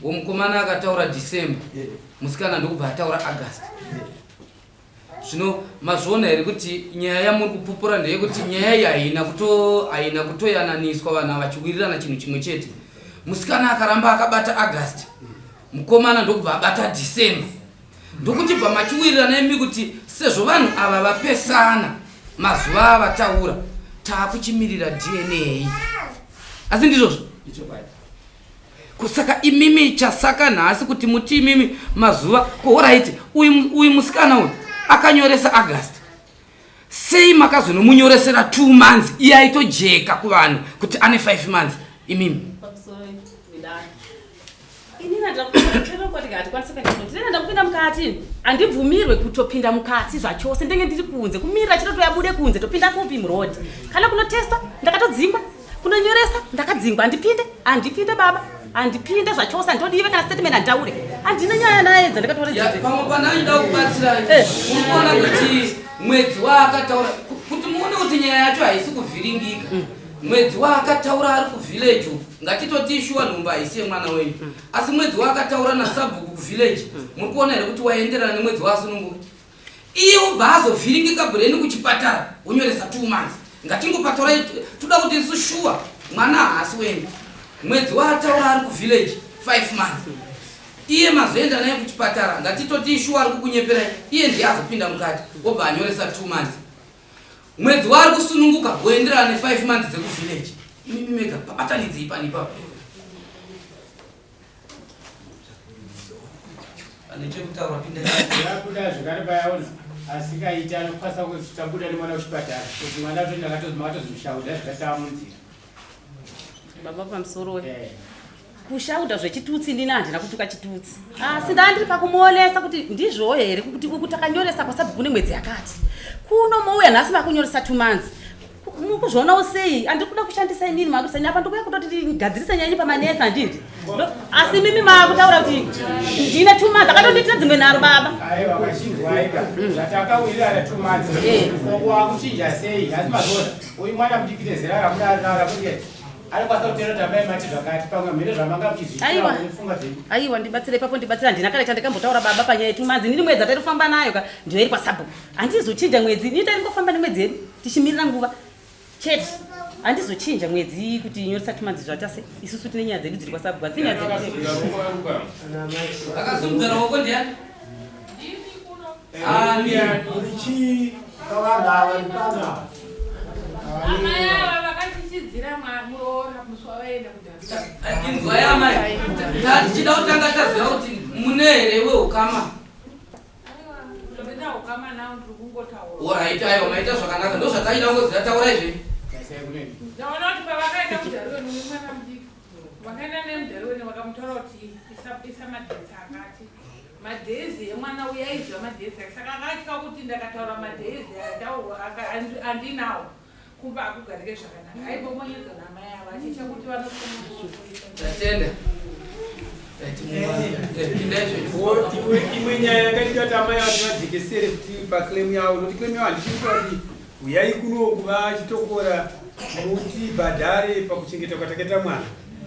Womukomana akataura December, Eh, musikana ndokubva ataura August. eh. Zvino mazviona here kuti nyaya yamuri kupupura ndeyekuti nyaya iyi haina kuto haina kutoyananiswa vanhu vachiwirirana chinhu chimwe chete. Musikana akaramba akabata August, mukomana ndokubva abata December. Ndokuchibva machiwirirana imi kuti sezvo vanhu ava vapesana mazuva avataura taakuchimirira DNA. Asi ndizvozvo? Ichokwadi. Saka imimi chasaka nhasi kuti muti imimi mazuva kohoraiti uyu uyu musikana uyu akanyoresa August sei makazonomunyoresera 2 months iye aitojeka kuvanhu kuti ane 5 months imimi inini ndakupinda mukati handibvumirwe kutopinda mukati zvachose ndenge ndiri kunze kumirira chito toyabude kunze topinda kupi muroad kana kunotesta ndakatodzingwa kunonyoresa ndakadzingwa handipinde handipinde baba handipinde zvachose handitodive kana statement handitaure handina nyaya naye dzandakataura Ya, idzi pamwe pananoda kubatsirai Eh. muri kuona kuti mwedzi waakataura kuti muone kuti nyaya yacho haisi kuvhiringika mwedzi waakataura ari kuvillage uku ngatitoti ishuwa nhumbu haisi yemwana wenyu asi mwedzi waakataura nasabhuku kuvillage muri kuona here kuti waenderana nemwedzi waasununguka iye ubva azovhiringika bhureni kuchipatara wonyoresa 2 months ngatingopatorai toda kuti isu shuwa mwana haasi wenyu mwedzi waataura ari kuvillage 5 months iye mazoenda naye kuchipatara ngatitoti ishuwa ari kukunyeperai iye ndiye azopinda mukati obva anyoresa 2 months mwedzi waari kusununguka woenderana ne5 months dzekuvillage imimi mega pabatanidzei pani ipapo ane chekutaura pinda Yabuda zvakare payaona asikaiti anokwanisa kuti tabuda nemwana kuchipatara kuti mwana makatozomushaudha zvikatava munzira. Baba pamusoro we. Kushauta zvechitutsi ndini handina kutuka chitutsi. Asi ndaa ndiri pakumuonesa kuti ndizvowo here kuti uku takanyoresa kwasabhuku nemwedzi yakati. Kuno mouya nhasi makunyoresa 2 months. Mukuzvionawo sei? Andiri kuda kushandisa inini makuisa ini apa ndikuya kutoti ndigadzirise nyaya yenyu pamanetsa handindi. Asi mimi makutaura kuti ndine 2 months akatondiitira dzimwe nharo baba. Aiwa vachinzwaika zvatakawirirana 2 months. Ko wakuchinja sei? Asi mazona uyu mwana mudiki nezera ramunaro rakuti anokwanisa kutenda kuti amai mati zvakati pamwe mhene zvamanga muchizviita pfungwa dzenyu. Aiwa ndibatsire ipapo ndibatsire handina kana chandikambotaura baba panyaya yetumanzi nini mwedzi ataitofamba nayo ka ndiyo iri kwasabhuku handizochinja mwedzi ini taingofamba nemwedzi yedu tichimirira nguva chete handizochinja mwedzi kuti nyoresa tumanzi zvatase isusu tine nyaya dzedu dziri kwasabhuku hadzisi nyaya dzedu. Akasimudza ruoko ndiani? Ani? Chii pavanhu ava vari pano ava? Amai ava vakachichidzira muroora musi wavaenda kudhara. Inzwai amai, tatichida kutanga taziva kuti mune here weukama. Ndina ukama nawo ndiri kungotaura. Orit, aiwa maita zvakanaka, ndozvataida kungoziva, taurai zvenyu. Ndaona kuti pavakaenda kudhara nemwana mudiki vakaenda nemudhara vakamutaura kuti isa madhesi akati. Madhezi emwana uya aiziva madhezi ake saka akatya kuti ndakataura madhezi andinawo kumba akugarike zvakanaka aimbomonyedzwa namai ava achitya kuti vanotatenda. Imwe nyaya yakaita kuti amai vati vajekesere kuti paclaim yavo nokuti claim yavo handisi kutaura kuti huyai kuno kuva chitokora mutibhadhare pakuchengeta kwatakaita mwana.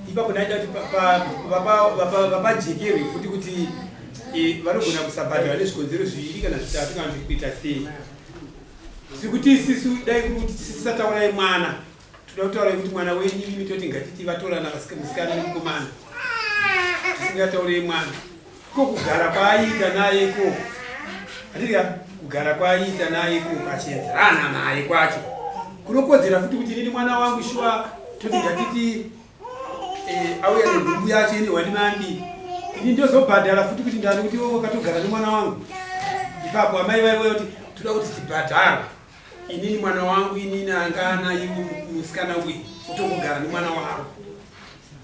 Ipapo ndaida kuti vapajekerwe futi kuti vanogona kusabhadhara nezvikonzero zviviri kana zvitatu kana kuti kuita sei. Tiri kuti isisu dai kuri kuti tisataurai mwana, toda kutaurai kuti mwana wenyu imi toti ngatiti vatorana musikana nemukomana, tisingataurei mwana. Ko kugara kwaaiita naye ko handiti kugara kwaaiita naye ko kachenzerana naye kwacho kunokodzera futi kuti inini mwana wangu shuwa toti ngatiti auya nenhumbu yacho ine wani mandi ini ndozobhadhara futi kuti ndani kuti iwe wakatogara nemwana wangu ipapo amai vaivoya kuti toda kuti tibhadharwe inini mwana wangu inini anga ana iwe musikana uyu utongogara nemwana wavo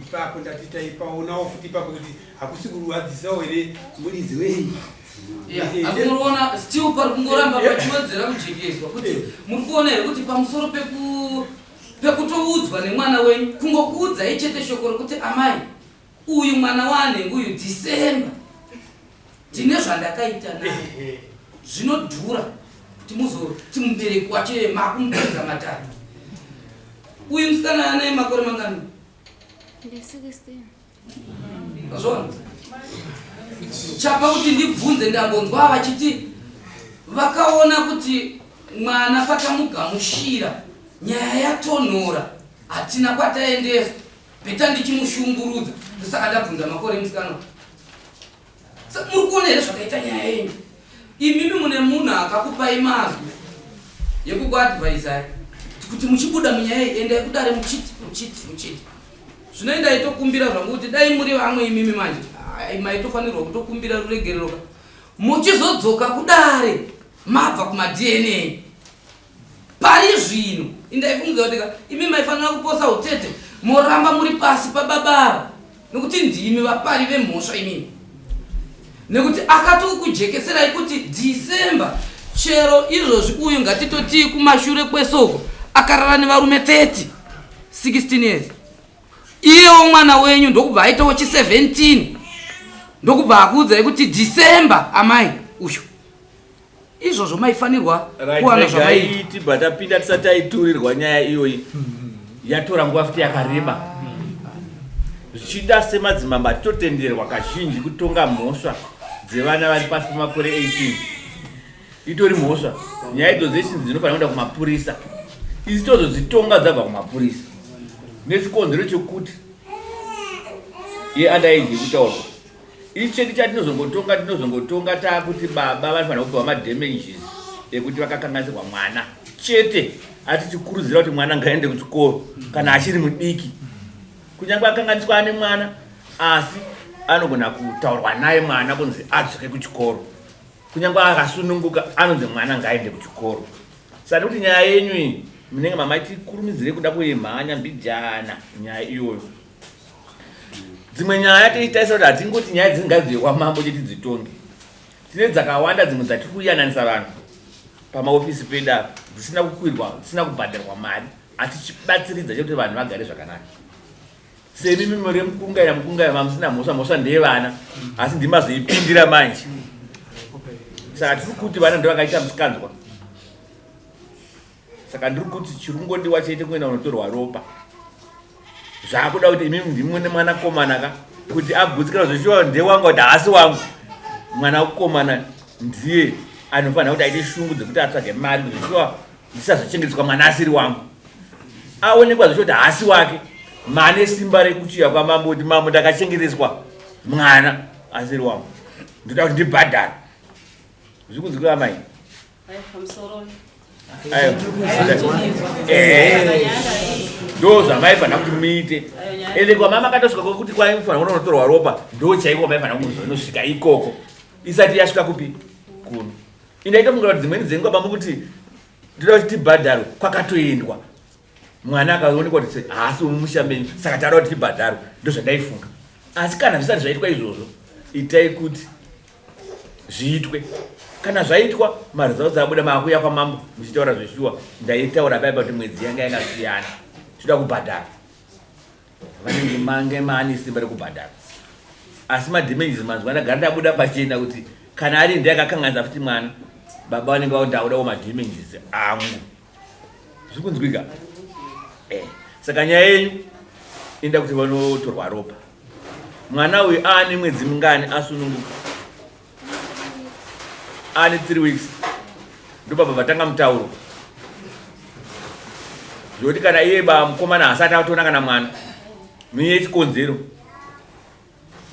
ipapo ndati taipaonawo futi ipapo kuti hakusi kurwadzisawo here muridzi wei. Asi muriona still pari kungoramba pachiwedzera kujekeswa kuti muri kuona here kuti pamusoro pekutoudzwa nemwana wenyu kungokuudzai chete shoko rekuti amai uyu mwana waanenge uyu December ndine zvandakaita naye zvinodhura kuti muzoti mubereki wacho makumupedza matatu. Uyu musikana ane makore mangani? Ndi 16. Zvona. Chapa kuti ndibvunze ndambonzwa vachiti vakaona kuti mwana patamugamushira nyaya yatonhora hatina kwataendeswa beta ndichimushungurudza ndosaka ndabvunza makore musikana. Muri kuona here zvakaita nyaya yenyu? Imimi mune munhu akakupai mazwi yekukuadvaisai kuti muchibuda munyaya iyi endai kudare muchiti muchiti muchiti. Zvino endai tokumbira zvangu kuti dai muri vamwe imimi manje maitofanirwa kutokumbira ruregerero ka muchizodzoka kudare mabva kuma DNA. Pari zvino indaifungidzira kuti ka imi maifanira kuposa utete moramba muri pasi pababa nekuti ndimi vapari vemhosva imimi. Nekuti akatokujekeserai kuti December chero izvozvi uyu ngatitotii kumashure kwesoko akarara nevarume 30 16 years. Iyewo mwana wenyu ndokubva aitawo chi 17 ndokubva akuudzai kuti December amai uyu. Izvozvo maifanirwa kuwana zvamaita. Tibva tapinda tisati taiturirwa nyaya iyoyi yatora nguva futi yakareba. Zvichida semadzimambo atitotenderwa kazhinji kutonga mhosva dzevana vari pasi pemakore 18. Itori mhosva. Nyaya idzo dzese dzinofanira kuenda kumapurisa. Isu tozodzitonga dzabva kumapurisa. Nechikonzero chekuti ye under age yekutaurwa. Ichi chedu chatinozongotonga tinozongotonga taakuti baba vanofanira kupiwa madamages ekuti vakakanganisirwa mwana chete. Atichikurudzira kuti mwana ngaende kuchikoro kana achiri mudiki. Kunyange akanganiswa ane mwana asi anogona kutaurwa naye mwana kunzi adzoke kuchikoro. Kunyange akasununguka anonzi mwana ngaende kuchikoro. Saka kuti nyaya yenyu iyi Munenge mamaiti kurumidzire kuda kuimhanya mbijana nyaya iyoyo. Dzimwe nyaya tichitarisa kuti hatingoti nyaya dzingadzive kwamambo chete dzitonge. Tine dzakawanda dzimwe dzatiri kuyananisa vanhu pamaofisi pedu apa dzisina kukwirwa, dzisina kubhadharwa mari, asi tichibatsiridza chekuti vanhu vagare zvakanaka. Semi mimwe remukungaira mukungaira mamusina mhosva, mhosva ndeyevana, asi ndimazoipindira manje. Saka tiri kuti vana ndovakaita musikanzwa. Saka ndiri kuti chiri kungondiwa chete kuenda kunotorwa ropa. Zvakuda kuti imimi ndimwe nemwanakomana ka kuti agutsikana zveshuwa ndewangu kuti haasi wangu. Mwanakomana ndiye anofanira kuti aite shungu dzekuti atsvage mari kuti zveshuwa ndisazochengeteswa mwana asiri wangu. Aonekwa zveshuwa kuti haasi wake. Mane simba rekuchiya kwamambo kuti mambo ndakachengeteswa mwana asiri wangu. Ndoda kuti ndibhadhare. Zviri kunzwika amai? Ndo zvamaifanira kuti muite ende kwamama akatosvika kwekuti kwaifanira kunonotorwa ropa ndo chaiko kwamaifanira kuzonosvika ikoko isati yasvika kupi kuno. Indaitofunga kuti dzimweni dzenguva pamwe kuti ndoda kuti tibhadharwe kwakatoendwa mwana akaonekwa kuti haasi wemumusha menyu saka tada kuti tibhadharwe ndozvandaifunga. Asi kana zvisati zvaitwa izvozvo itai kuti zviitwe. Kana zvaitwa maresults abuda maakuya kwamambo muchitaura zveshuwa. Ndaitaura paipa kuti mwedzi yanga yakasiyana toda kubhadhara vanenge mange maane simba rekubhadhara asi madamages manzwa ndagara ndabuda pachena kuti kana ari ndiye akakanganisa futi mwana baba vanenge vakuti ndakudawo madamages angu. Zviri kunzwika? Saka nyaya yenyu inoda kuti vanotorwa ropa. Mwana uyu aane mwedzi mingani asununguka? Aane 3 weeks. Ndopabva vatanga mutauro. Zvekuti kana iye ba mukomana asati atoona kana mwana. Miye chikonzero.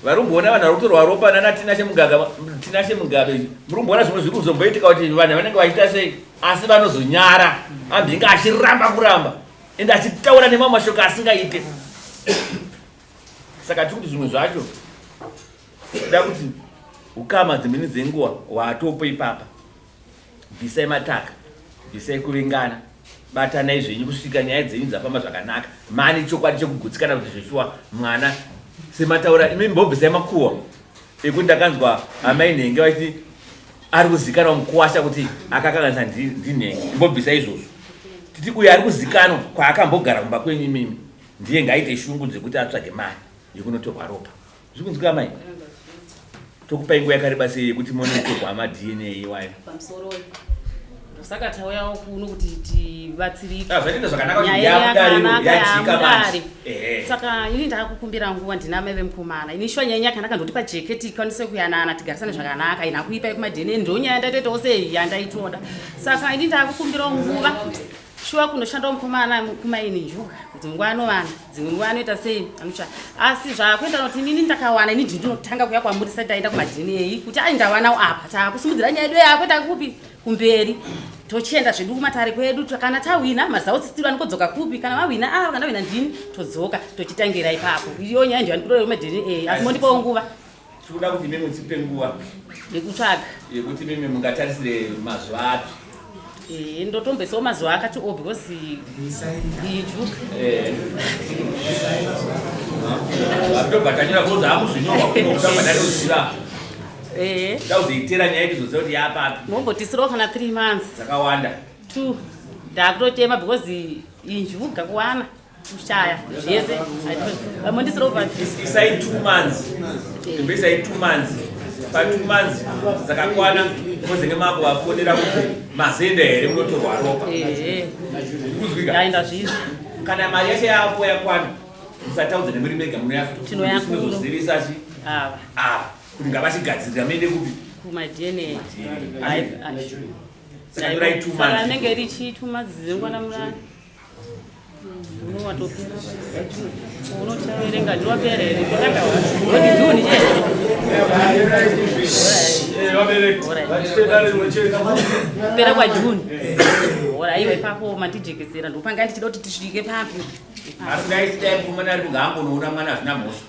Varumboona vanhu vari kutorwa ropa nana Tinashe Mugabe, Tinashe Mugabe. Murumboona zvimwe zviri kuzomboitika kuti vanhu vanenge vachiita sei asi vanozonyara. Ambinga achiramba kuramba. Ende achitaura nemamwe mashoko asingaite. Saka tiri kuti zvimwe zvacho kuda kuti ukama dzimweni dzenguva hwatopo ipapa. Bvisai mataka, bvisai kuvengana, batanai zvenyu kusvika nyaya dzenyu dzafamba zvakanaka. Mane chokwadi chekugutsikana kuti zveshuwa mwana semataura imi mbobvisai makuhwa ekuti ndakanzwa amai Nhenge vachiti ari kuzikanwa mukuwasha kuti akakanganisa ndiNhenge. Mbobvisai izvozvo. Titi uyo ari kuzikanwa kwaakambogara kumba kwenyu imimi ndiye ngaaite shungu dzekuti atsvage mari yekunotorwa ropa. Zviri kunzwika amai? Tokupai nguva yakareba sei yekuti munotorwa maDNA iwayo? Pamusoro ndosaka tauyawo kuno kuti tibatsirike. Ah, zvaitoita zvakanaka kuti Nyaya yamudare yakanaka yajika manje. yamudare. Ehe. Saka ini ndakakukumbira nguva ndina amai vemukomana. Ini shuwa nyaya yakanaka ndotipa jeketi ikwanise kuyanana tigarisane zvakanaka. Ina kuipa yekumaDNA ndo nyaya ndaitoitawo sei yandaitoda. Saka ini ndakakukumbirawo nguva. Shuwa kunoshandawo mukomana kumaini njuga. Dzimwe nguva anovana, dzimwe nguva anoita sei anotsva. Asi zvakuenda kuti inini ndakawana ini ndinotanga kuya kwamuri sati ndaenda kumaDNA kuti ai ndawanawo apa. Takusimudzira nyaya yedu yakuenda kupi kumberi. Tochienda zvedu kumatare kwedu kana tawina mazautsi still anokodzoka kupi kana vawina ah kana wina ndini todzoka tochitangira ipapo. Iyo nyaya ndiyo andikutora kumaDNA asi mondipawo nguva. Tinoda kuti imimi mutipe nguva yekutsvaga yekuti imimi mungatarisire mazuva api. Ndotomboisawo mazuva akati o because ijuka. Vatobva tanyora because hakuzvinyorwa kuno kutamba ndatoziva. Ndauzoitera nyaya tizoziva kuti yapapi. Mombotisirawo kana 3 months. Dzakawanda. 2. Ndakutochema because injuga kuwana. Kushaya zvese. Mondisirawo pa Isai 2 months. Isai 2 months. Pa 2 months dzakakwana mozenge makuvafonera kuti mazenda here munotorwa ropa. Kuzwika. Ndaenda zvizvo. Kana mari yacho yapo yakwana musataudza nemuri mega Tinoya kuno. munozivisa chi Ava. ava kuti ngavachigadzirira muende kupi Kuma DNA. DNA. Saka torai 2 Saka months. rinenge richi 2 months dzingwana muna unowatopera. Unochaverenga ndiwapera here? Kuti June chete. Kupera kwa June. Ora iwe ipapo mandijekesera ndopanga ndichida kuti tisvike papi. Asi dai sidai mukomana ari kunge angonoona mwana hazvina mhosva.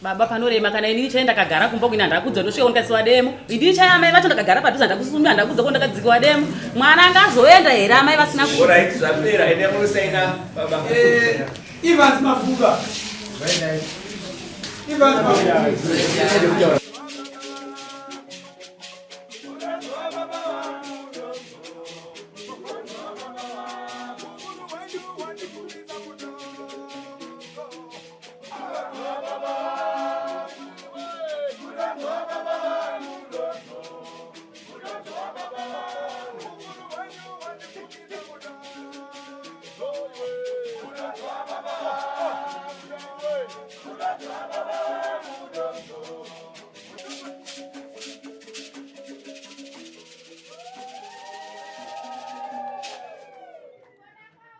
Baba panorema kana inini chai ndakagara kumba kuina ndakudza ndosvika ndikasiwa demo. Inini chai amai vacho ndakagara padhuze ndakusumira ndakudza ko ndakadzikiwa demo. Mwana angazoenda here amai vasina ku Alright, zvapera. Ende munosaina baba. Eh, Evans Mafuga. Evans Mafuga.